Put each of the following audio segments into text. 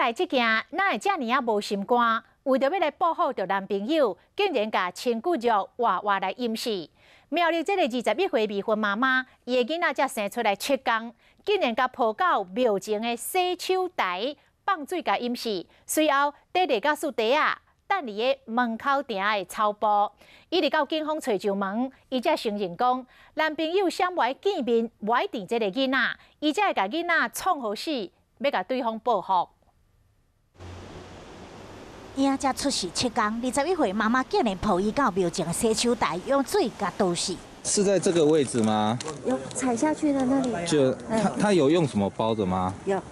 來這件，哪會遮爾仔無心肝？為著欲來報復著男朋友，竟然共親骨肉活活來淹死。苗栗這个21歲未婚媽媽，伊的囡仔才生出來7工，竟然共抱到廟前的洗手台放水共淹死。隨後，綴麗甲樹袋仔等佇个門口埕的草埔，一直到警方揣上門，伊才承認講，男朋友想無愛見面，無愛認這个囡仔，伊才會共囡仔創予死，欲共對方報復。嬰仔才出世7工，21歲媽媽竟然抱伊到廟前的洗手台，用水共倒死。是在這個位置嗎？有踩下去的那裡。就他有用什麼包著嗎？有。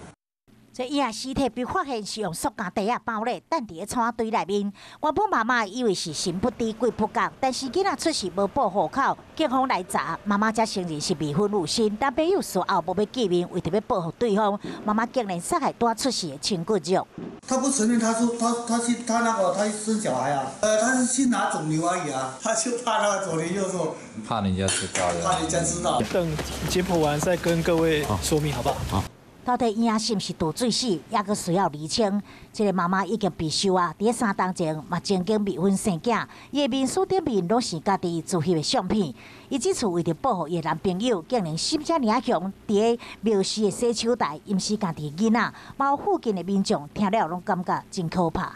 這嬰仔屍體被發現是用塑膠袋仔包咧，等佇咧草堆內面。原本媽媽以為是神不知鬼不覺，但是囡仔出世無報戶口，警方來查，媽媽才承認是未婚有身，男朋友事後無欲見面，為著欲報復對方，媽媽竟然殺害剛出世的親骨肉。他不承認，他說他去他那個他生小孩啊，他是去拿腫瘤而已啊，他就怕那個腫瘤，就說怕人家知道，怕人家知道。等解剖完再跟各位說明，好不好？好。到底嬰仔是毋是墮水死，猶閣需要釐清。這个媽媽已經被收啊，佇3冬前嘛曾經未婚生囝，伊的面書頂面攏是家己自翕的相片。伊這次為著報復伊的男朋友，竟然心遮爾強，佇个廟寺的洗手台淹死家己囡仔，包括附近的民眾聽了攏感覺真可怕。